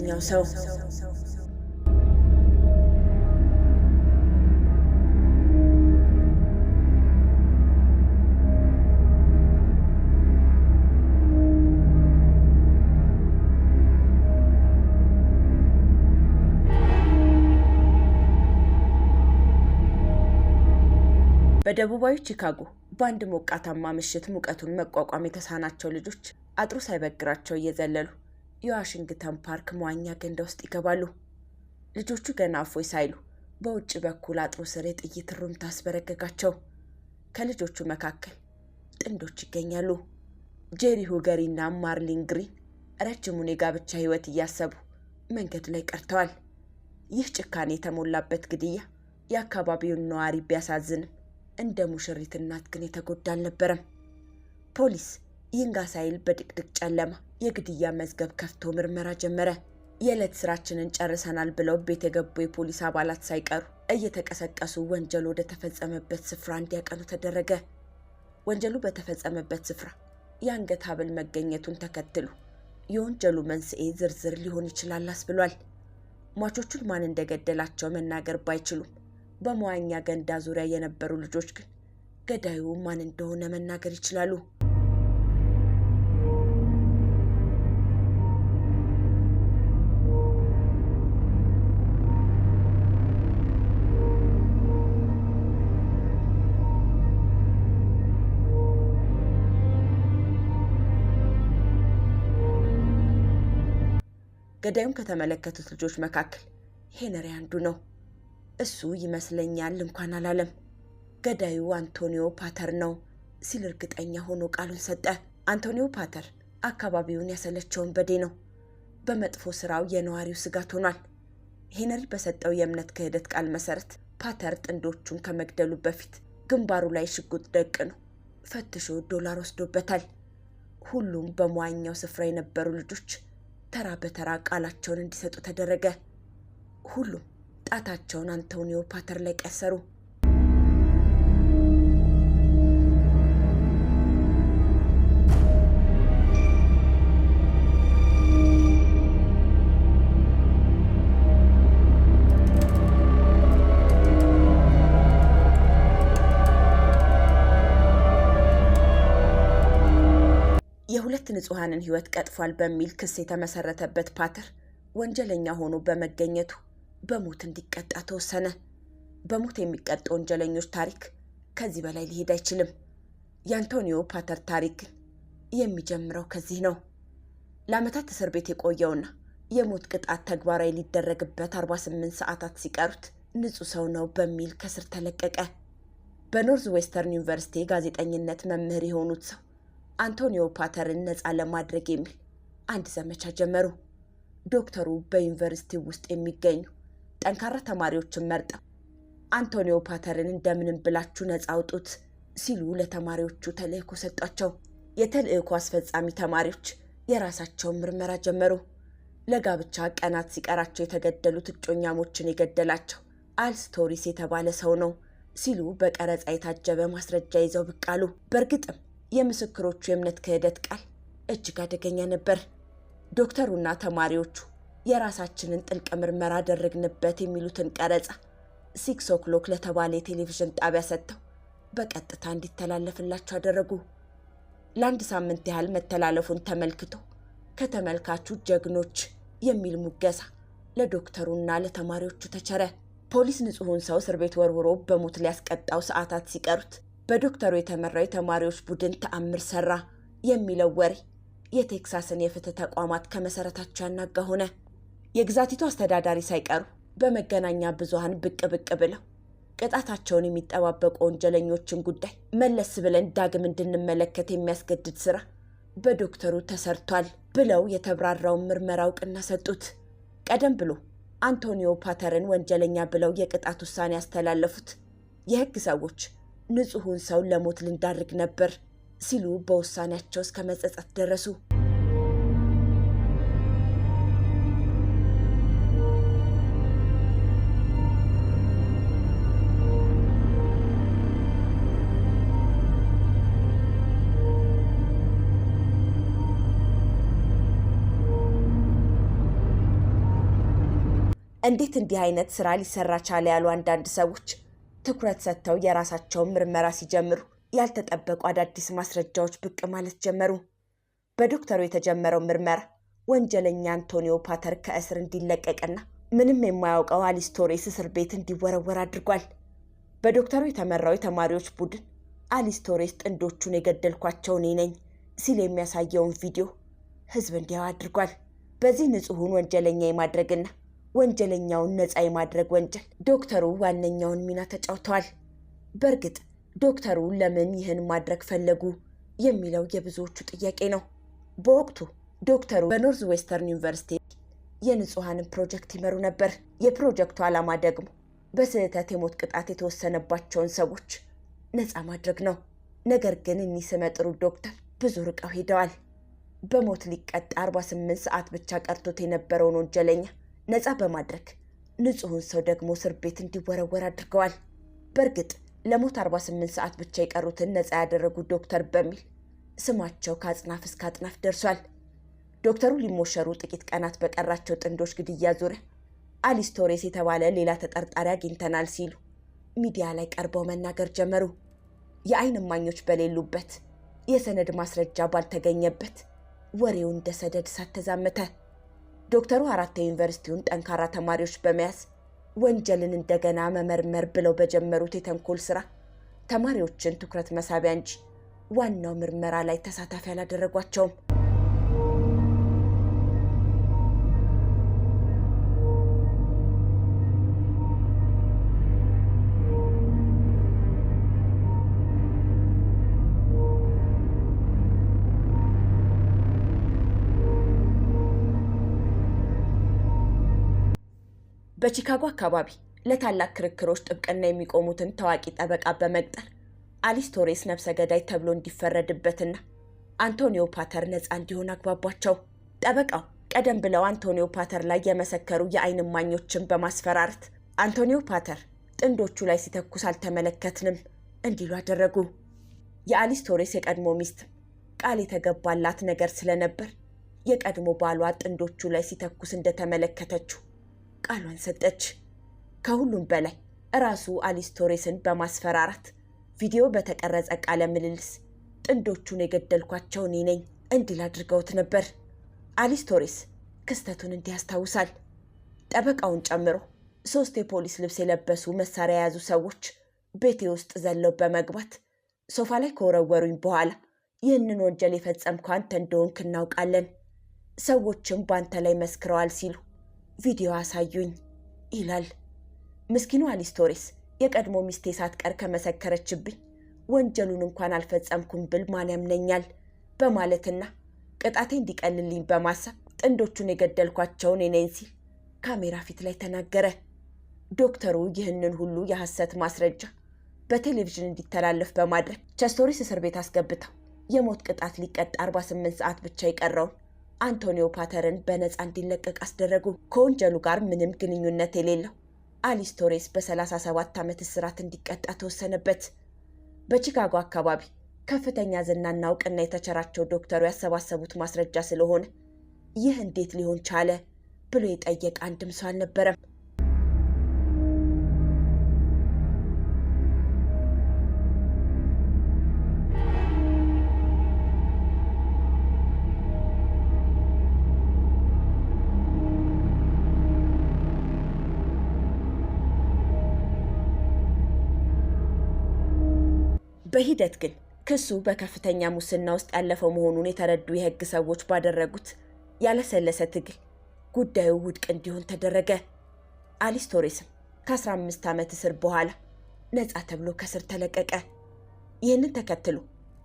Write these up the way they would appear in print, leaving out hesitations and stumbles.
ሶስተኛው ሰው። በደቡባዊ ቺካጎ በአንድ ሞቃታማ ምሽት ሙቀቱን መቋቋም የተሳናቸው ልጆች አጥሩ ሳይበግራቸው እየዘለሉ የዋሽንግተን ፓርክ መዋኛ ገንዳ ውስጥ ይገባሉ። ልጆቹ ገና እፎይ ሳይሉ በውጭ በኩል አጥሩ ስር የጥይት ሩምታ አስበረገጋቸው። ከልጆቹ መካከል ጥንዶች ይገኛሉ። ጄሪ ሁገሪና ማርሊን ግሪን ረጅሙን የጋብቻ ሕይወት እያሰቡ መንገድ ላይ ቀርተዋል። ይህ ጭካኔ የተሞላበት ግድያ የአካባቢውን ነዋሪ ቢያሳዝንም እንደ ሙሽሪት እናት ግን የተጎዳ አልነበረም። ፖሊስ ይንጋ ሳይል በድቅድቅ ጨለማ የግድያ መዝገብ ከፍቶ ምርመራ ጀመረ። የዕለት ስራችንን ጨርሰናል ብለው ቤት የገቡ የፖሊስ አባላት ሳይቀሩ እየተቀሰቀሱ ወንጀሉ ወደ ተፈጸመበት ስፍራ እንዲያቀኑ ተደረገ። ወንጀሉ በተፈጸመበት ስፍራ የአንገት ሐብል መገኘቱን ተከትሎ የወንጀሉ መንስኤ ዝርዝር ሊሆን ይችላል አስብሏል። ሟቾቹን ማን እንደገደላቸው መናገር ባይችሉም በመዋኛ ገንዳ ዙሪያ የነበሩ ልጆች ግን ገዳዩ ማን እንደሆነ መናገር ይችላሉ። ገዳዩን ከተመለከቱት ልጆች መካከል ሄነሪ አንዱ ነው። እሱ ይመስለኛል እንኳን አላለም። ገዳዩ አንቶኒዮ ፓተር ነው ሲል እርግጠኛ ሆኖ ቃሉን ሰጠ። አንቶኒዮ ፓተር አካባቢውን ያሰለቸው ወንበዴ ነው። በመጥፎ ስራው የነዋሪው ስጋት ሆኗል። ሄነሪ በሰጠው የእምነት ክህደት ቃል መሰረት ፓተር ጥንዶቹን ከመግደሉ በፊት ግንባሩ ላይ ሽጉጥ ደቅኖ ፈትሾ ዶላር ወስዶበታል። ሁሉም በመዋኛው ስፍራ የነበሩ ልጆች ተራ በተራ ቃላቸውን እንዲሰጡ ተደረገ። ሁሉም ጣታቸውን አንቶኒዮ ፓተር ላይ ቀሰሩ። የሁለት ንጹሐንን ሕይወት ቀጥፏል በሚል ክስ የተመሰረተበት ፓተር ወንጀለኛ ሆኖ በመገኘቱ በሞት እንዲቀጣ ተወሰነ። በሞት የሚቀጡ ወንጀለኞች ታሪክ ከዚህ በላይ ሊሄድ አይችልም። የአንቶኒዮ ፓተር ታሪክ ግን የሚጀምረው ከዚህ ነው። ለዓመታት እስር ቤት የቆየውና የሞት ቅጣት ተግባራዊ ሊደረግበት 48 ሰዓታት ሲቀሩት ንጹሕ ሰው ነው በሚል ከእስር ተለቀቀ። በኖርዝ ዌስተርን ዩኒቨርሲቲ ጋዜጠኝነት መምህር የሆኑት ሰው አንቶኒዮ ፓተርን ነፃ ለማድረግ የሚል አንድ ዘመቻ ጀመሩ። ዶክተሩ በዩኒቨርሲቲ ውስጥ የሚገኙ ጠንካራ ተማሪዎችን መርጠው አንቶኒዮ ፓተርን እንደምንም ብላችሁ ነፃ አውጡት ሲሉ ለተማሪዎቹ ተልእኮ ሰጧቸው። የተልእኮ አስፈጻሚ ተማሪዎች የራሳቸውን ምርመራ ጀመሩ። ለጋብቻ ቀናት ሲቀራቸው የተገደሉት እጮኛሞችን የገደላቸው አልስቶሪስ የተባለ ሰው ነው ሲሉ በቀረጻ የታጀበ ማስረጃ ይዘው ብቅ አሉ። በእርግጥም የምስክሮቹ የእምነት ክህደት ቃል እጅግ አደገኛ ነበር። ዶክተሩና ተማሪዎቹ የራሳችንን ጥልቅ ምርመራ አደረግንበት የሚሉትን ቀረጻ 6 O'Clock ለተባለ የቴሌቪዥን ጣቢያ ሰጥተው በቀጥታ እንዲተላለፍላቸው አደረጉ። ለአንድ ሳምንት ያህል መተላለፉን ተመልክቶ ከተመልካቹ ጀግኖች የሚል ሙገሳ ለዶክተሩና ለተማሪዎቹ ተቸረ። ፖሊስ ንጹሑን ሰው እስር ቤት ወርውሮ በሞት ሊያስቀጣው ሰዓታት ሲቀሩት በዶክተሩ የተመራው የተማሪዎች ቡድን ተአምር ሰራ የሚለው ወሬ የቴክሳስን የፍትህ ተቋማት ከመሰረታቸው ያናጋ ሆነ። የግዛቲቱ አስተዳዳሪ ሳይቀሩ በመገናኛ ብዙሃን ብቅ ብቅ ብለው ቅጣታቸውን የሚጠባበቁ ወንጀለኞችን ጉዳይ መለስ ብለን ዳግም እንድንመለከት የሚያስገድድ ስራ በዶክተሩ ተሰርቷል ብለው የተብራራውን ምርመራ እውቅና ሰጡት። ቀደም ብሎ አንቶኒዮ ፓተርን ወንጀለኛ ብለው የቅጣት ውሳኔ ያስተላለፉት የህግ ሰዎች ንጹሑን ሰው ለሞት ልንዳርግ ነበር ሲሉ በውሳኔያቸው እስከ መጸጸት ደረሱ። እንዴት እንዲህ አይነት ስራ ሊሰራ ቻለ ያሉ አንዳንድ ሰዎች ትኩረት ሰጥተው የራሳቸውን ምርመራ ሲጀምሩ ያልተጠበቁ አዳዲስ ማስረጃዎች ብቅ ማለት ጀመሩ። በዶክተሩ የተጀመረው ምርመራ ወንጀለኛ አንቶኒዮ ፓተር ከእስር እንዲለቀቅና ምንም የማያውቀው አሊስ ቶሬስ እስር ቤት እንዲወረወር አድርጓል። በዶክተሩ የተመራው የተማሪዎች ቡድን አሊስ ቶሬስ ጥንዶቹን የገደልኳቸው እኔ ነኝ ሲል የሚያሳየውን ቪዲዮ ህዝብ እንዲያው አድርጓል። በዚህ ንጹሑን ወንጀለኛ የማድረግና ወንጀለኛውን ነፃ የማድረግ ወንጀል ዶክተሩ ዋነኛውን ሚና ተጫውተዋል። በእርግጥ ዶክተሩ ለምን ይህን ማድረግ ፈለጉ የሚለው የብዙዎቹ ጥያቄ ነው። በወቅቱ ዶክተሩ በኖርዝ ዌስተርን ዩኒቨርሲቲ የንጹሐንን ፕሮጀክት ይመሩ ነበር። የፕሮጀክቱ ዓላማ ደግሞ በስህተት የሞት ቅጣት የተወሰነባቸውን ሰዎች ነፃ ማድረግ ነው። ነገር ግን እኒህ ስመጥሩ ዶክተር ብዙ ርቀው ሄደዋል። በሞት ሊቀጣ 48 ሰዓት ብቻ ቀርቶት የነበረውን ወንጀለኛ ነፃ በማድረግ ንጹሑን ሰው ደግሞ እስር ቤት እንዲወረወር አድርገዋል። በእርግጥ ለሞት 48 ሰዓት ብቻ የቀሩትን ነፃ ያደረጉ ዶክተር በሚል ስማቸው ከአጽናፍ እስከ አጥናፍ ደርሷል። ዶክተሩ ሊሞሸሩ ጥቂት ቀናት በቀራቸው ጥንዶች ግድያ ዙሪያ አሊስ ቶሬስ የተባለ ሌላ ተጠርጣሪ አግኝተናል ሲሉ ሚዲያ ላይ ቀርበው መናገር ጀመሩ። የአይን እማኞች በሌሉበት፣ የሰነድ ማስረጃ ባልተገኘበት ወሬው እንደ ሰደድ እሳት ተዛመተ። ዶክተሩ አራት የዩኒቨርሲቲውን ጠንካራ ተማሪዎች በመያዝ ወንጀልን እንደገና መመርመር ብለው በጀመሩት የተንኮል ስራ ተማሪዎችን ትኩረት መሳቢያ እንጂ ዋናው ምርመራ ላይ ተሳታፊ አላደረጓቸውም። በቺካጎ አካባቢ ለታላቅ ክርክሮች ጥብቅና የሚቆሙትን ታዋቂ ጠበቃ በመቅጠር አሊስ ቶሬስ ነፍሰ ገዳይ ተብሎ እንዲፈረድበትና አንቶኒዮ ፓተር ነፃ እንዲሆን አግባቧቸው። ጠበቃው ቀደም ብለው አንቶኒዮ ፓተር ላይ የመሰከሩ የአይን እማኞችን በማስፈራራት አንቶኒዮ ፓተር ጥንዶቹ ላይ ሲተኩስ አልተመለከትንም እንዲሉ አደረጉ። የአሊስ ቶሬስ የቀድሞ ሚስት ቃል የተገባላት ነገር ስለነበር የቀድሞ ባሏ ጥንዶቹ ላይ ሲተኩስ እንደተመለከተችው ቃሏን ሰጠች። ከሁሉም በላይ ራሱ አሊስ ቶሬስን በማስፈራራት ቪዲዮ በተቀረጸ ቃለ ምልልስ ጥንዶቹን የገደልኳቸው እኔ ነኝ እንዲል አድርገውት ነበር። አሊስ ቶሬስ ክስተቱን እንዲህ ያስታውሳል። ጠበቃውን ጨምሮ 3 የፖሊስ ልብስ የለበሱ መሳሪያ የያዙ ሰዎች ቤቴ ውስጥ ዘለው በመግባት ሶፋ ላይ ከወረወሩኝ በኋላ ይህንን ወንጀል የፈጸምከው አንተ እንደሆንክ እናውቃለን፣ ሰዎችም በአንተ ላይ መስክረዋል ሲሉ ቪዲዮ አሳዩኝ ይላል። ምስኪኑ አሊስ ቶሬስ የቀድሞ ሚስቴ ሳትቀር ከመሰከረችብኝ ወንጀሉን እንኳን አልፈጸምኩም ብል ማን ያምነኛል በማለትና ቅጣቴ እንዲቀልልኝ በማሰብ ጥንዶቹን የገደልኳቸው እኔ ነኝ ሲል ካሜራ ፊት ላይ ተናገረ። ዶክተሩ ይህንን ሁሉ የሐሰት ማስረጃ በቴሌቪዥን እንዲተላለፍ በማድረግ ቸስቶሪስ እስር ቤት አስገብተው የሞት ቅጣት ሊቀጣ 48 ሰዓት ብቻ የቀረውን አንቶኒዮ ፓተርን በነፃ እንዲለቀቅ አስደረጉ። ከወንጀሉ ጋር ምንም ግንኙነት የሌለው አሊስ ቶሬስ በ37 ዓመት እስራት እንዲቀጣ ተወሰነበት። በቺካጎ አካባቢ ከፍተኛ ዝናና እውቅና የተቸራቸው ዶክተሩ ያሰባሰቡት ማስረጃ ስለሆነ ይህ እንዴት ሊሆን ቻለ ብሎ የጠየቀ አንድም ሰው አልነበረም። በሂደት ግን ክሱ በከፍተኛ ሙስና ውስጥ ያለፈው መሆኑን የተረዱ የሕግ ሰዎች ባደረጉት ያለሰለሰ ትግል ጉዳዩ ውድቅ እንዲሆን ተደረገ። አሊስ ቶሬስም ከ15 ዓመት እስር በኋላ ነፃ ተብሎ ከስር ተለቀቀ። ይህንን ተከትሎ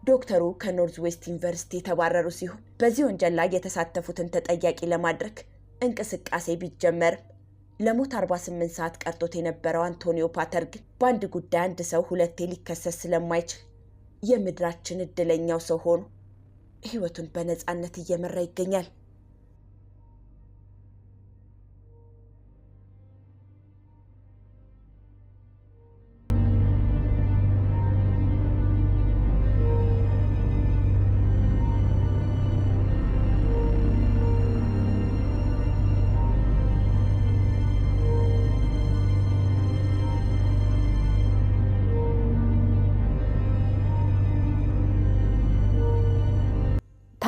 ዶክተሩ ከኖርዝ ዌስት ዩኒቨርሲቲ የተባረሩ ሲሆን በዚህ ወንጀል ላይ የተሳተፉትን ተጠያቂ ለማድረግ እንቅስቃሴ ቢጀመርም ለሞት 48 ሰዓት ቀርቶት የነበረው አንቶኒዮ ፓተር ግን በአንድ ጉዳይ አንድ ሰው ሁለቴ ሊከሰስ ስለማይችል የምድራችን እድለኛው ሰው ሆኖ ሕይወቱን በነፃነት እየመራ ይገኛል።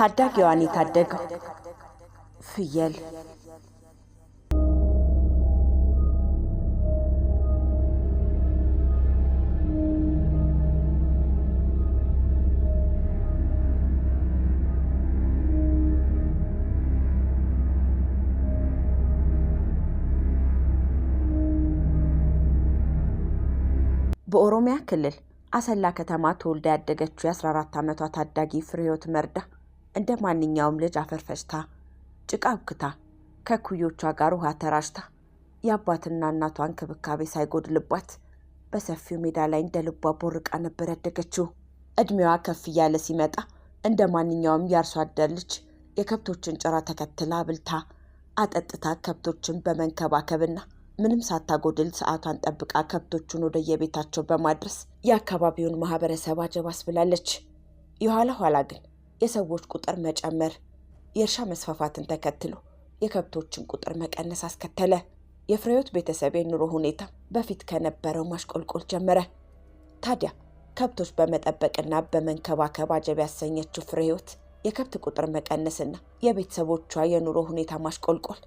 ታዳጊዋን የታደገው ፍየል። በኦሮሚያ ክልል አሰላ ከተማ ተወልዳ ያደገችው የ14 ዓመቷ ታዳጊ ፍሬህይወት መርዳ እንደ ማንኛውም ልጅ አፈር ፈጭታ፣ ጭቃ አብክታ፣ ከኩዮቿ ጋር ውሃ ተራጭታ፣ የአባትና እናቷ እንክብካቤ ሳይጎድልባት በሰፊው ሜዳ ላይ እንደ ልቧ ቦርቃ ነበር ያደገችው። እድሜዋ ከፍ እያለ ሲመጣ እንደ ማንኛውም የአርሶ አደር ልጅ የከብቶችን ጭራ ተከትላ አብልታ አጠጥታ ከብቶችን በመንከባከብና ምንም ሳታጎድል ሰዓቷን ጠብቃ ከብቶቹን ወደየቤታቸው በማድረስ የአካባቢውን ማህበረሰብ አጀብ አስብላለች። የኋላ ኋላ ግን የሰዎች ቁጥር መጨመር የእርሻ መስፋፋትን ተከትሎ የከብቶችን ቁጥር መቀነስ አስከተለ። የፍሬህይወት ቤተሰብ የኑሮ ሁኔታ በፊት ከነበረው ማሽቆልቆል ጀመረ። ታዲያ ከብቶች በመጠበቅና በመንከባከብ አጀብ ያሰኘችው ፍሬህይወት የከብት ቁጥር መቀነስና የቤተሰቦቿ የኑሮ ሁኔታ ማሽቆልቆል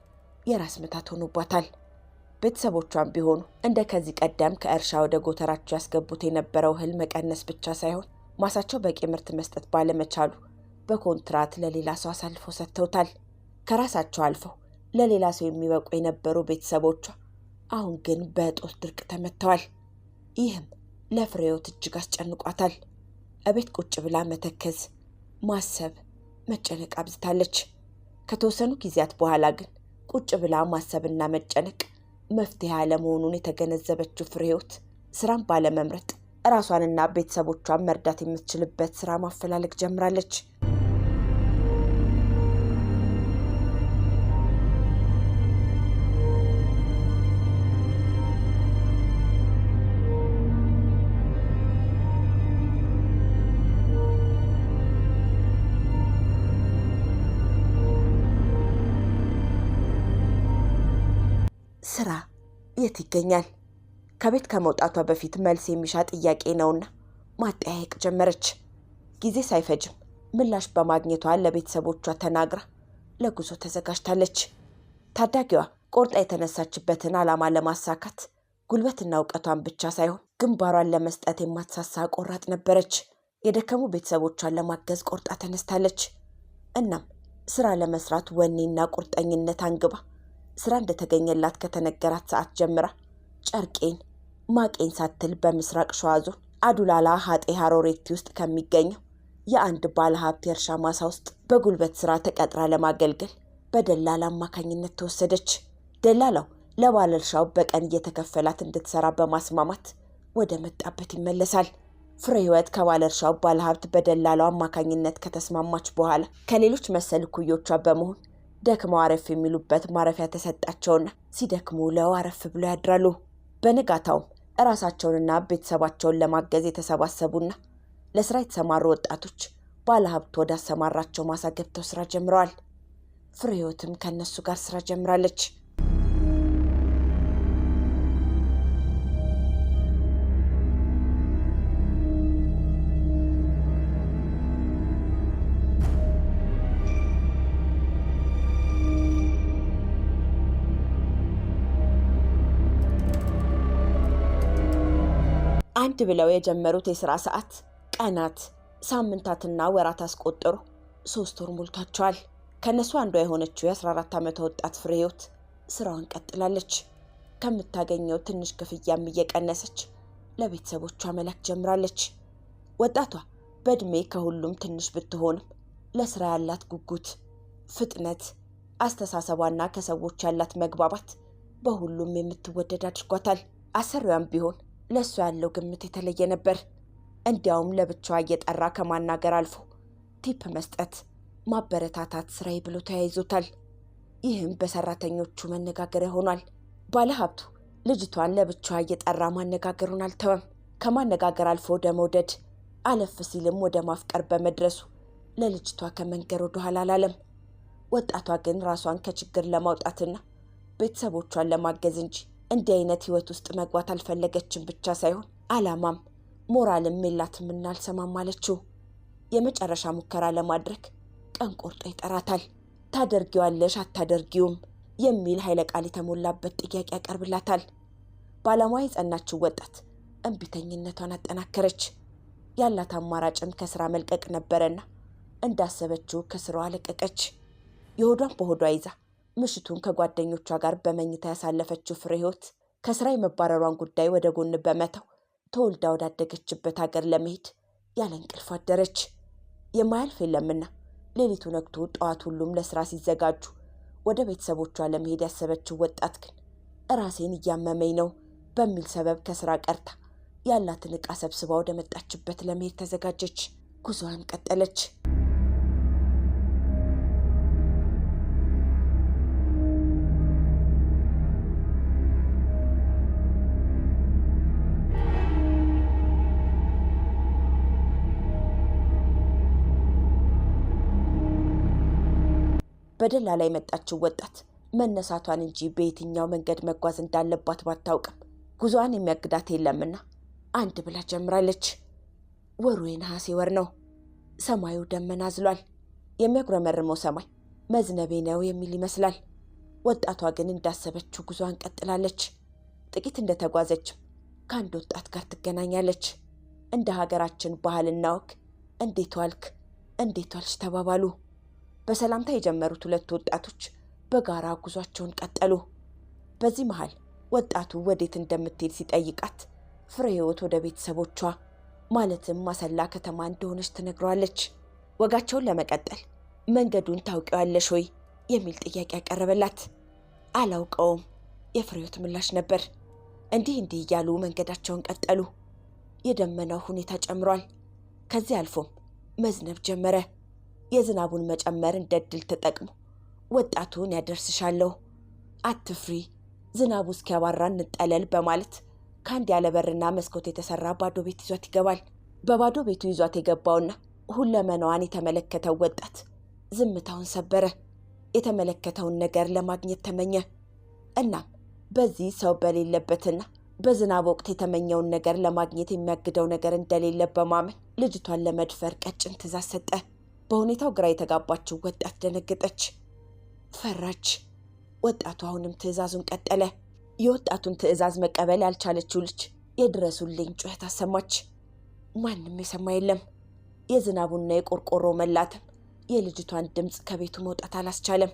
የራስ ምታት ሆኖባታል። ቤተሰቦቿም ቢሆኑ እንደ ከዚህ ቀደም ከእርሻ ወደ ጎተራቸው ያስገቡት የነበረው እህል መቀነስ ብቻ ሳይሆን ማሳቸው በቂ ምርት መስጠት ባለመቻሉ በኮንትራት ለሌላ ሰው አሳልፈው ሰጥተውታል። ከራሳቸው አልፈው ለሌላ ሰው የሚበቁ የነበሩ ቤተሰቦቿ አሁን ግን በእጦት ድርቅ ተመትተዋል። ይህም ለፍሬህይወት እጅግ አስጨንቋታል። እቤት ቁጭ ብላ መተከዝ፣ ማሰብ፣ መጨነቅ አብዝታለች። ከተወሰኑ ጊዜያት በኋላ ግን ቁጭ ብላ ማሰብና መጨነቅ መፍትሄ አለመሆኑን የተገነዘበችው ፍሬህይወት ስራን ባለመምረጥ ራሷንና ቤተሰቦቿን መርዳት የምትችልበት ስራ ማፈላለግ ጀምራለች። ስራ የት ይገኛል? ከቤት ከመውጣቷ በፊት መልስ የሚሻ ጥያቄ ነውና ማጠያየቅ ጀመረች። ጊዜ ሳይፈጅም ምላሽ በማግኘቷ ለቤተሰቦቿ ተናግራ ለጉዞ ተዘጋጅታለች። ታዳጊዋ ቆርጣ የተነሳችበትን ዓላማ ለማሳካት ጉልበትና እውቀቷን ብቻ ሳይሆን ግንባሯን ለመስጠት የማትሳሳ ቆራጥ ነበረች። የደከሙ ቤተሰቦቿን ለማገዝ ቆርጣ ተነስታለች። እናም ስራ ለመስራት ወኔና ቁርጠኝነት አንግባ ስራ እንደተገኘላት ከተነገራት ሰዓት ጀምራ ጨርቄን ማቄን ሳትል በምስራቅ ሸዋ ዞን አዱላላ ሀጤ ሀሮሬቲ ውስጥ ከሚገኘው የአንድ ባለሀብት የእርሻ ማሳ ውስጥ በጉልበት ስራ ተቀጥራ ለማገልገል በደላላ አማካኝነት ተወሰደች። ደላላው ለባለእርሻው በቀን እየተከፈላት እንድትሰራ በማስማማት ወደ መጣበት ይመለሳል። ፍሬህይወት ከባለእርሻው ባለሀብት በደላላው አማካኝነት ከተስማማች በኋላ ከሌሎች መሰል እኩዮቿ በመሆን ደክመው አረፍ የሚሉበት ማረፊያ ተሰጣቸውና ሲደክሙ ውለው አረፍ ብለው ያድራሉ። በንጋታውም እራሳቸውንና ቤተሰባቸውን ለማገዝ የተሰባሰቡና ለስራ የተሰማሩ ወጣቶች ባለሀብቱ ወዳሰማራቸው ማሳ ገብተው ስራ ጀምረዋል። ፍሬህይወትም ከእነሱ ጋር ስራ ጀምራለች። አንድ ብለው የጀመሩት የስራ ሰዓት ቀናት፣ ሳምንታትና ወራት አስቆጠሩ። 3 ወር ሞልቷቸዋል። ከነሱ አንዷ የሆነችው የ14 ዓመቷ ወጣት ፍሬህይወት ስራዋን ቀጥላለች። ከምታገኘው ትንሽ ክፍያም እየቀነሰች ለቤተሰቦቿ መላክ ጀምራለች። ወጣቷ በእድሜ ከሁሉም ትንሽ ብትሆንም ለስራ ያላት ጉጉት፣ ፍጥነት፣ አስተሳሰቧና ከሰዎች ያላት መግባባት በሁሉም የምትወደድ አድርጓታል። አሰሪዋም ቢሆን ለእሷ ያለው ግምት የተለየ ነበር። እንዲያውም ለብቻዋ እየጠራ ከማናገር አልፎ tip መስጠት፣ ማበረታታት ስራዬ ብሎ ተያይዞታል። ይህም በሰራተኞቹ መነጋገሪያ ሆኗል። ባለሀብቱ ልጅቷን ለብቻዋ እየጠራ ማነጋገሩን አልተወም። ከማነጋገር አልፎ ወደ መውደድ አለፍ ሲልም ወደ ማፍቀር በመድረሱ ለልጅቷ ከመንገር ወደኋላ አላለም። ወጣቷ ግን ራሷን ከችግር ለማውጣትና ቤተሰቦቿን ለማገዝ እንጂ እንዲህ አይነት ህይወት ውስጥ መግባት አልፈለገችም ብቻ ሳይሆን አላማም ሞራልም የላትምና አልሰማም አለችው። የመጨረሻ ሙከራ ለማድረግ ቀን ቆርጦ ይጠራታል። ታደርጊዋለሽ አታደርጊውም የሚል ኃይለ ቃል የተሞላበት ጥያቄ ያቀርብላታል። በዓላማዋ የጸናችው ወጣት እምቢተኝነቷን አጠናከረች። ያላት አማራጭም ከስራ መልቀቅ ነበረና እንዳሰበችው ከስራዋ ለቀቀች። የሆዷን በሆዷ ይዛ ምሽቱን ከጓደኞቿ ጋር በመኝታ ያሳለፈችው ፍሬ ህይወት ከስራ የመባረሯን ጉዳይ ወደ ጎን በመተው ተወልዳ ወዳደገችበት ሀገር ለመሄድ ያለ እንቅልፍ አደረች። የማያልፍ የለምና ሌሊቱ ነግቶ ጠዋት ሁሉም ለስራ ሲዘጋጁ ወደ ቤተሰቦቿ ለመሄድ ያሰበችው ወጣት ግን ራሴን እያመመኝ ነው በሚል ሰበብ ከስራ ቀርታ ያላትን ዕቃ ሰብስባ ወደ መጣችበት ለመሄድ ተዘጋጀች። ጉዞዋን ቀጠለች። በደላላ የመጣችው ወጣት መነሳቷን እንጂ በየትኛው መንገድ መጓዝ እንዳለባት ባታውቅም ጉዞዋን የሚያግዳት የለምና አንድ ብላ ጀምራለች። ወሩ የነሐሴ ወር ነው። ሰማዩ ደመና አዝሏል። የሚያጉረመርመው ሰማይ መዝነቤ ነው የሚል ይመስላል። ወጣቷ ግን እንዳሰበችው ጉዞዋን ቀጥላለች። ጥቂት እንደተጓዘችም ከአንድ ወጣት ጋር ትገናኛለች። እንደ ሀገራችን ባህልና ወግ እንዴት ዋልክ፣ እንዴት ዋልሽ ተባባሉ። በሰላምታ የጀመሩት ሁለቱ ወጣቶች በጋራ ጉዟቸውን ቀጠሉ። በዚህ መሃል ወጣቱ ወዴት እንደምትሄድ ሲጠይቃት ፍሬ ህይወት ወደ ቤተሰቦቿ ማለትም ማሰላ ከተማ እንደሆነች ትነግረዋለች። ወጋቸውን ለመቀጠል መንገዱን ታውቂዋለሽ ወይ የሚል ጥያቄ ያቀረበላት፣ አላውቀውም የፍሬ ህይወት ምላሽ ነበር። እንዲህ እንዲህ እያሉ መንገዳቸውን ቀጠሉ። የደመናው ሁኔታ ጨምሯል። ከዚህ አልፎም መዝነብ ጀመረ። የዝናቡን መጨመር እንደ ድል ተጠቅሞ ወጣቱን ያደርስሻለሁ፣ አትፍሪ፣ ዝናቡ እስኪያባራ እንጠለል በማለት ከአንድ ያለ በርና መስኮት የተሰራ ባዶ ቤት ይዟት ይገባል። በባዶ ቤቱ ይዟት የገባውና ሁለመናዋን የተመለከተው ወጣት ዝምታውን ሰበረ። የተመለከተውን ነገር ለማግኘት ተመኘ። እናም በዚህ ሰው በሌለበትና በዝናብ ወቅት የተመኘውን ነገር ለማግኘት የሚያግደው ነገር እንደሌለ በማመን ልጅቷን ለመድፈር ቀጭን ትዕዛዝ ሰጠ። በሁኔታው ግራ የተጋባችው ወጣት ደነገጠች፣ ፈራች። ወጣቱ አሁንም ትዕዛዙን ቀጠለ። የወጣቱን ትዕዛዝ መቀበል ያልቻለችው ልጅ የድረሱልኝ ጩኸት አሰማች። ማንም የሰማ የለም። የዝናቡና የቆርቆሮ መላትም የልጅቷን ድምፅ ከቤቱ መውጣት አላስቻለም።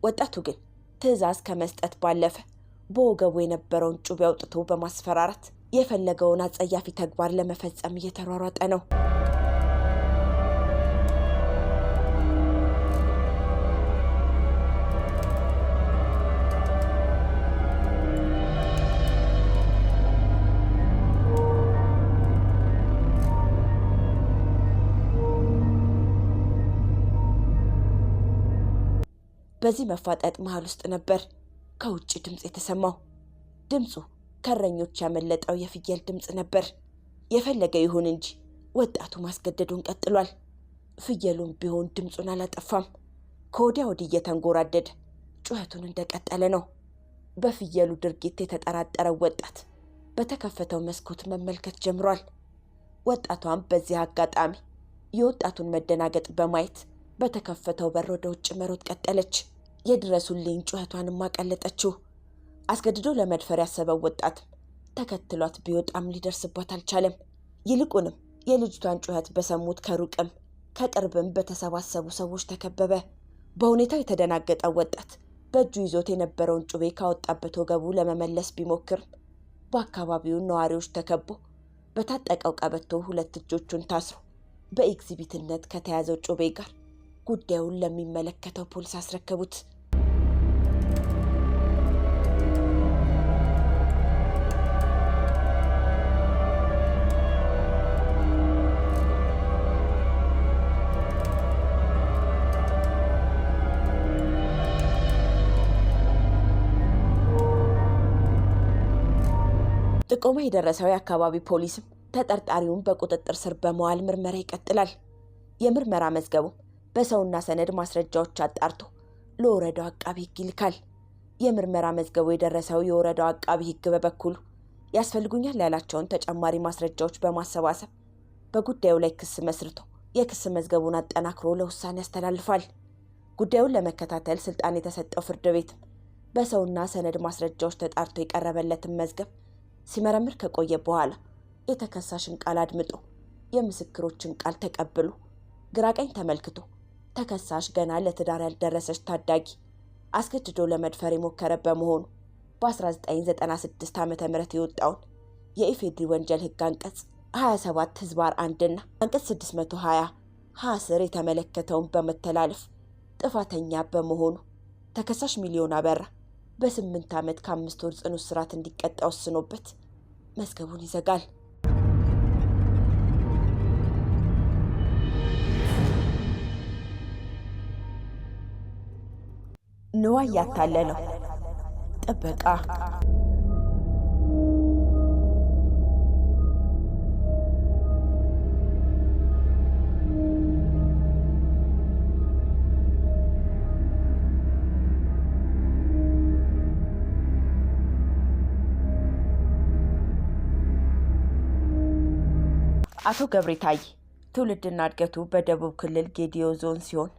ወጣቱ ግን ትዕዛዝ ከመስጠት ባለፈ በወገቡ የነበረውን ጩቤ አውጥቶ በማስፈራራት የፈለገውን አጸያፊ ተግባር ለመፈጸም እየተሯሯጠ ነው። በዚህ መፋጠጥ መሃል ውስጥ ነበር ከውጭ ድምፅ የተሰማው። ድምፁ ከእረኞች ያመለጠው የፍየል ድምፅ ነበር። የፈለገ ይሁን እንጂ ወጣቱ ማስገደዱን ቀጥሏል። ፍየሉም ቢሆን ድምፁን አላጠፋም። ከወዲያ ወዲህ እየተንጎራደደ ጩኸቱን እንደቀጠለ ነው። በፍየሉ ድርጊት የተጠራጠረው ወጣት በተከፈተው መስኮት መመልከት ጀምሯል። ወጣቷም በዚህ አጋጣሚ የወጣቱን መደናገጥ በማየት በተከፈተው በር ወደ ውጭ መሮጥ ቀጠለች። የድረሱልኝ ጩኸቷንም አቀለጠችው። አስገድዶ ለመድፈር ያሰበው ወጣትም ተከትሏት ቢወጣም ሊደርስባት አልቻለም። ይልቁንም የልጅቷን ጩኸት በሰሙት ከሩቅም ከቅርብም በተሰባሰቡ ሰዎች ተከበበ። በሁኔታው የተደናገጠው ወጣት በእጁ ይዞት የነበረውን ጩቤ ካወጣበት ወገቡ ለመመለስ ቢሞክርም በአካባቢው ነዋሪዎች ተከቦ በታጠቀው ቀበቶ ሁለት እጆቹን ታስሮ በኤግዚቢትነት ከተያዘው ጩቤ ጋር ጉዳዩን ለሚመለከተው ፖሊስ አስረከቡት። ጥቆማ የደረሰው የአካባቢ ፖሊስም ተጠርጣሪውን በቁጥጥር ስር በመዋል ምርመራ ይቀጥላል። የምርመራ መዝገቡም በሰውና ሰነድ ማስረጃዎች አጣርቶ ለወረዳው አቃቢ ሕግ ይልካል። የምርመራ መዝገቡ የደረሰው የወረዳው አቃቢ ሕግ በበኩሉ ያስፈልጉኛል ያላቸውን ተጨማሪ ማስረጃዎች በማሰባሰብ በጉዳዩ ላይ ክስ መስርቶ የክስ መዝገቡን አጠናክሮ ለውሳኔ ያስተላልፋል። ጉዳዩን ለመከታተል ስልጣን የተሰጠው ፍርድ ቤት በሰውና ሰነድ ማስረጃዎች ተጣርቶ የቀረበለትን መዝገብ ሲመረምር ከቆየ በኋላ የተከሳሽን ቃል አድምጦ የምስክሮችን ቃል ተቀብሎ ግራቀኝ ተመልክቶ ተከሳሽ ገና ለትዳር ያልደረሰች ታዳጊ አስገድዶ ለመድፈር የሞከረ በመሆኑ በ1996 ዓ.ም የወጣውን የኢፌድሪ ወንጀል ሕግ አንቀጽ 27 ህዝባር 1 እና አንቀጽ 620 ሀ ስር የተመለከተውን በመተላለፍ ጥፋተኛ በመሆኑ ተከሳሽ ሚሊዮን አበራ በ8 ዓመት ከ5 ወር ጽኑ እስራት እንዲቀጣ ወስኖበት መዝገቡን ይዘጋል። ንዋይ ያታለለው ጥበቃ። አቶ ገብሬ ታዬ ትውልድና እድገቱ በደቡብ ክልል ጌዲዮ ዞን ሲሆን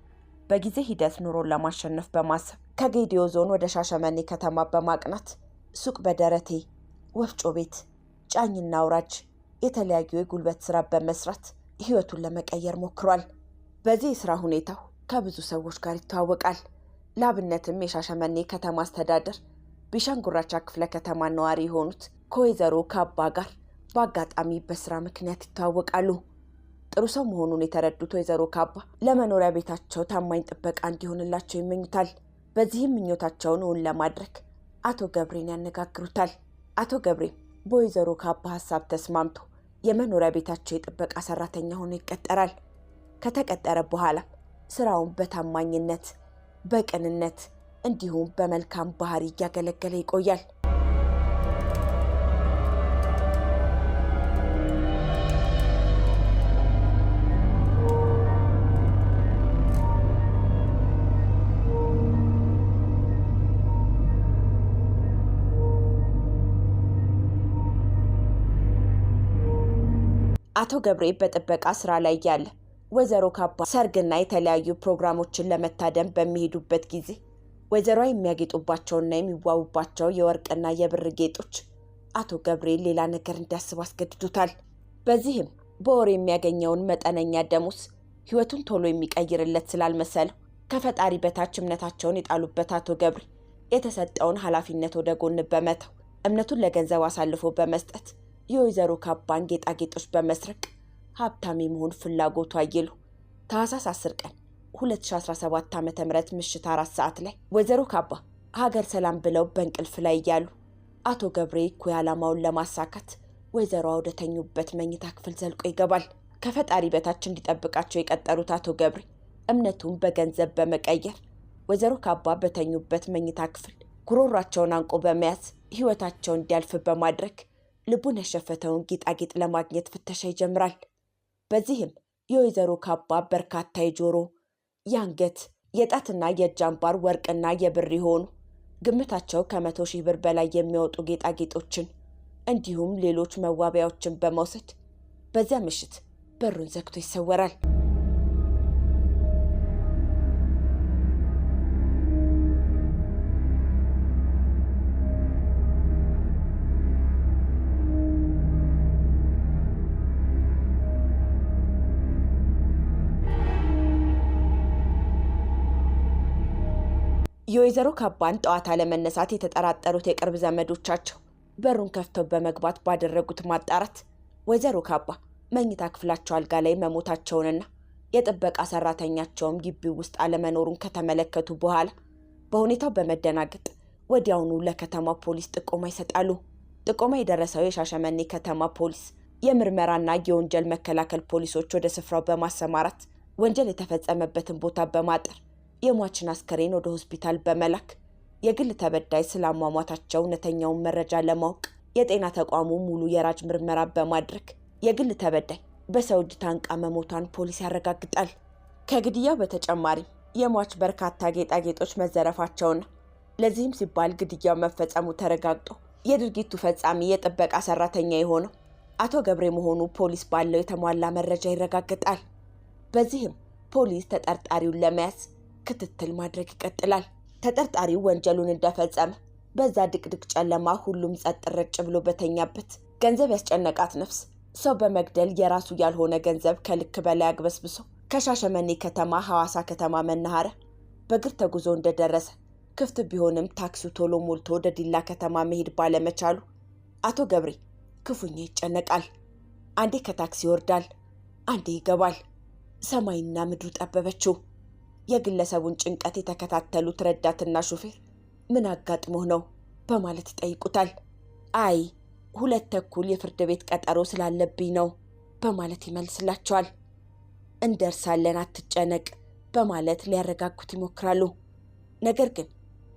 በጊዜ ሂደት ኑሮን ለማሸነፍ በማሰብ ከጌዲዮ ዞን ወደ ሻሸመኔ ከተማ በማቅናት ሱቅ በደረቴ፣ ወፍጮ ቤት፣ ጫኝና አውራጅ፣ የተለያዩ የጉልበት ስራ በመስራት ህይወቱን ለመቀየር ሞክሯል። በዚህ የስራ ሁኔታው ከብዙ ሰዎች ጋር ይተዋወቃል። ለአብነትም የሻሸመኔ ከተማ አስተዳደር ቢሻንጉራቻ ክፍለ ከተማ ነዋሪ የሆኑት ከወይዘሮ ካባ ጋር በአጋጣሚ በስራ ምክንያት ይተዋወቃሉ። ጥሩ ሰው መሆኑን የተረዱት ወይዘሮ ካባ ለመኖሪያ ቤታቸው ታማኝ ጥበቃ እንዲሆንላቸው ይመኙታል። በዚህም ምኞታቸውን እውን ለማድረግ አቶ ገብሬን ያነጋግሩታል። አቶ ገብሬም በወይዘሮ ካባ ሀሳብ ተስማምቶ የመኖሪያ ቤታቸው የጥበቃ ሰራተኛ ሆኖ ይቀጠራል። ከተቀጠረ በኋላ ስራውን በታማኝነት፣ በቅንነት እንዲሁም በመልካም ባህሪ እያገለገለ ይቆያል። አቶ ገብሬ በጥበቃ ስራ ላይ ያለ ወይዘሮ ካባ ሰርግና የተለያዩ ፕሮግራሞችን ለመታደም በሚሄዱበት ጊዜ ወይዘሯ የሚያጌጡባቸውና የሚዋቡባቸው የወርቅና የብር ጌጦች አቶ ገብሬ ሌላ ነገር እንዲያስብ አስገድዶታል። በዚህም በወር የሚያገኘውን መጠነኛ ደሞዝ ህይወቱን ቶሎ የሚቀይርለት ስላልመሰለው ከፈጣሪ በታች እምነታቸውን የጣሉበት አቶ ገብሬ የተሰጠውን ኃላፊነት ወደ ጎን በመተው እምነቱን ለገንዘብ አሳልፎ በመስጠት የወይዘሮ ካባን ጌጣጌጦች በመስረቅ ሀብታም የመሆን ፍላጎቱ አይሉ ታህሳስ 10 ቀን 2017 ዓ.ም ምሽት 4 ሰዓት ላይ ወይዘሮ ካባ ሀገር ሰላም ብለው በእንቅልፍ ላይ እያሉ አቶ ገብሬ እኩይ ዓላማውን ለማሳካት ወይዘሮዋ ወደ ተኙበት መኝታ ክፍል ዘልቆ ይገባል። ከፈጣሪ በታች እንዲጠብቃቸው የቀጠሩት አቶ ገብሬ እምነቱን በገንዘብ በመቀየር ወይዘሮ ካባ በተኙበት መኝታ ክፍል ጉሮሯቸውን አንቆ በመያዝ ህይወታቸው እንዲያልፍ በማድረግ ልቡን ያሸፈተውን ጌጣጌጥ ለማግኘት ፍተሻ ይጀምራል። በዚህም የወይዘሮ ካባ በርካታ የጆሮ፣ የአንገት፣ የጣትና የእጅ አምባር ወርቅና የብር የሆኑ ግምታቸው ከ100,000 ብር በላይ የሚያወጡ ጌጣጌጦችን እንዲሁም ሌሎች መዋቢያዎችን በመውሰድ በዚያ ምሽት በሩን ዘግቶ ይሰወራል። የወይዘሮ ካባን ጠዋት አለመነሳት የተጠራጠሩት የቅርብ ዘመዶቻቸው በሩን ከፍተው በመግባት ባደረጉት ማጣራት ወይዘሮ ካባ መኝታ ክፍላቸው አልጋ ላይ መሞታቸውንና የጥበቃ ሰራተኛቸውም ግቢው ውስጥ አለመኖሩን ከተመለከቱ በኋላ በሁኔታው በመደናገጥ ወዲያውኑ ለከተማ ፖሊስ ጥቆማ ይሰጣሉ። ጥቆማ የደረሰው የሻሸመኔ ከተማ ፖሊስ የምርመራና የወንጀል መከላከል ፖሊሶች ወደ ስፍራው በማሰማራት ወንጀል የተፈጸመበትን ቦታ በማጠር የሟችን አስከሬን ወደ ሆስፒታል በመላክ የግል ተበዳይ ስለ አሟሟታቸው እውነተኛውን መረጃ ለማወቅ የጤና ተቋሙ ሙሉ የራጅ ምርመራ በማድረግ የግል ተበዳይ በሰው እጅ ታንቃ መሞቷን ፖሊስ ያረጋግጣል። ከግድያው በተጨማሪም የሟች በርካታ ጌጣጌጦች መዘረፋቸውና ለዚህም ሲባል ግድያው መፈጸሙ ተረጋግጦ የድርጊቱ ፈጻሚ የጥበቃ ሰራተኛ የሆነው አቶ ገብሬ መሆኑ ፖሊስ ባለው የተሟላ መረጃ ይረጋግጣል። በዚህም ፖሊስ ተጠርጣሪውን ለመያዝ ክትትል ማድረግ ይቀጥላል። ተጠርጣሪው ወንጀሉን እንደፈጸመ በዛ ድቅድቅ ጨለማ ሁሉም ጸጥ ረጭ ብሎ በተኛበት ገንዘብ ያስጨነቃት ነፍስ ሰው በመግደል የራሱ ያልሆነ ገንዘብ ከልክ በላይ አግበስብሶ ከሻሸመኔ ከተማ ሐዋሳ ከተማ መናኸሪያ በእግር ተጉዞ እንደደረሰ ክፍት ቢሆንም ታክሲው ቶሎ ሞልቶ ወደ ዲላ ከተማ መሄድ ባለመቻሉ አቶ ገብሬ ክፉኛ ይጨነቃል። አንዴ ከታክሲ ይወርዳል፣ አንዴ ይገባል። ሰማይና ምድሩ ጠበበችው። የግለሰቡን ጭንቀት የተከታተሉት ረዳትና ሹፌር ምን አጋጥሞህ ነው በማለት ይጠይቁታል። አይ 2:30 የፍርድ ቤት ቀጠሮ ስላለብኝ ነው በማለት ይመልስላቸዋል። እንደርሳለን አትጨነቅ በማለት ሊያረጋጉት ይሞክራሉ። ነገር ግን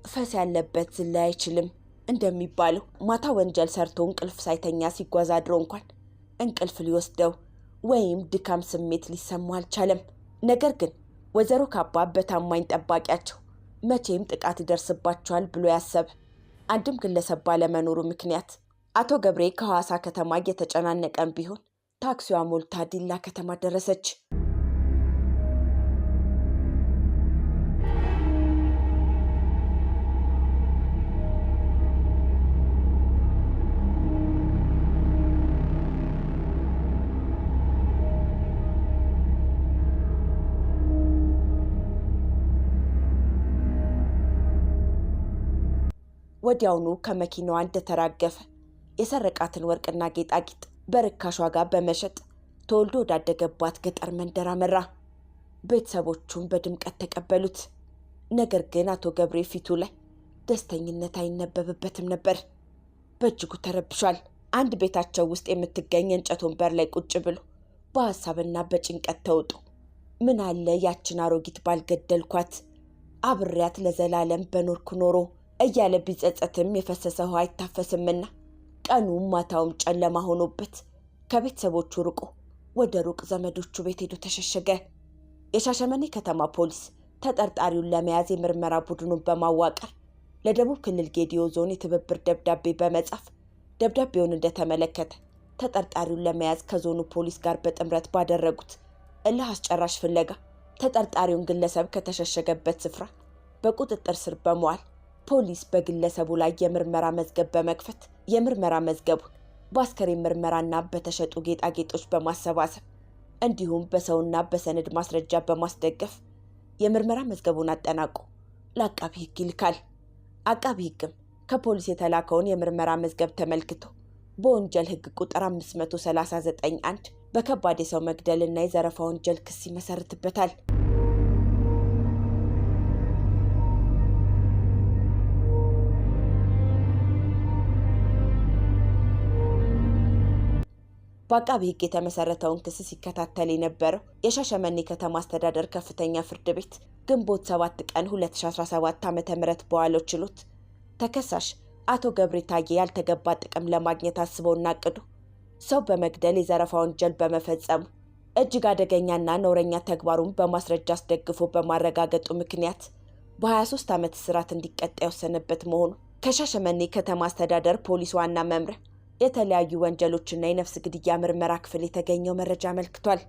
ፈስ ያለበት ዝላይ አይችልም እንደሚባለው ማታ ወንጀል ሰርቶ እንቅልፍ ሳይተኛ ሲጓዝ አድሮ እንኳን እንቅልፍ ሊወስደው ወይም ድካም ስሜት ሊሰማው አልቻለም። ነገር ግን ወይዘሮ ካባ በታማኝ ጠባቂያቸው መቼም ጥቃት ይደርስባቸዋል ብሎ ያሰበ አንድም ግለሰብ ባለመኖሩ ምክንያት አቶ ገብሬ ከሐዋሳ ከተማ እየተጨናነቀም ቢሆን ታክሲዋ ሞልታ ዲላ ከተማ ደረሰች። ወዲያውኑ ከመኪናዋ እንደተራገፈ የሰረቃትን ወርቅና ጌጣጌጥ በርካሽ ዋጋ በመሸጥ ተወልዶ ወዳደገባት ገጠር መንደር አመራ። ቤተሰቦቹም በድምቀት ተቀበሉት። ነገር ግን አቶ ገብሬ ፊቱ ላይ ደስተኝነት አይነበብበትም ነበር። በእጅጉ ተረብሿል። አንድ ቤታቸው ውስጥ የምትገኝ የእንጨት ወንበር ላይ ቁጭ ብሎ በሀሳብና በጭንቀት ተውጦ ምን አለ ያችን አሮጊት ባልገደልኳት፣ አብሬያት ለዘላለም በኖርኩ ኖሮ እያለ ቢጸጸትም የፈሰሰ ውሃ አይታፈስምና ቀኑም ማታውም ጨለማ ሆኖበት ከቤተሰቦቹ ርቆ ወደ ሩቅ ዘመዶቹ ቤት ሄዶ ተሸሸገ። የሻሸመኔ ከተማ ፖሊስ ተጠርጣሪውን ለመያዝ የምርመራ ቡድኑን በማዋቀር ለደቡብ ክልል ጌዲዮ ዞን የትብብር ደብዳቤ በመጻፍ ደብዳቤውን እንደተመለከተ ተጠርጣሪውን ለመያዝ ከዞኑ ፖሊስ ጋር በጥምረት ባደረጉት እልህ አስጨራሽ ፍለጋ ተጠርጣሪውን ግለሰብ ከተሸሸገበት ስፍራ በቁጥጥር ስር በመዋል ፖሊስ በግለሰቡ ላይ የምርመራ መዝገብ በመክፈት የምርመራ መዝገቡን በአስከሬን ምርመራና በተሸጡ ጌጣጌጦች በማሰባሰብ እንዲሁም በሰውና በሰነድ ማስረጃ በማስደገፍ የምርመራ መዝገቡን አጠናቆ ለአቃቢ ሕግ ይልካል። አቃቢ ሕግም ከፖሊስ የተላከውን የምርመራ መዝገብ ተመልክቶ በወንጀል ሕግ ቁጥር 539(1) በከባድ የሰው መግደልና የዘረፋ ወንጀል ክስ ይመሰርትበታል። በአቃቢ ሕግ የተመሰረተውን ክስ ሲከታተል የነበረው የሻሸመኔ ከተማ አስተዳደር ከፍተኛ ፍርድ ቤት ግንቦት 7 ቀን 2017 ዓ.ም በዋለው ችሎት ተከሳሽ አቶ ገብሬ ታዬ ያልተገባ ጥቅም ለማግኘት አስበውና አቅዶ ሰው በመግደል የዘረፋ ወንጀል በመፈጸሙ እጅግ አደገኛና ነውረኛ ተግባሩን በማስረጃ አስደግፎ በማረጋገጡ ምክንያት በ23 ዓመት እስራት እንዲቀጣ የወሰነበት መሆኑ ከሻሸመኔ ከተማ አስተዳደር ፖሊስ ዋና መምሪያ የተለያዩ ወንጀሎችና የነፍስ ግድያ ምርመራ ክፍል የተገኘው መረጃ አመልክቷል።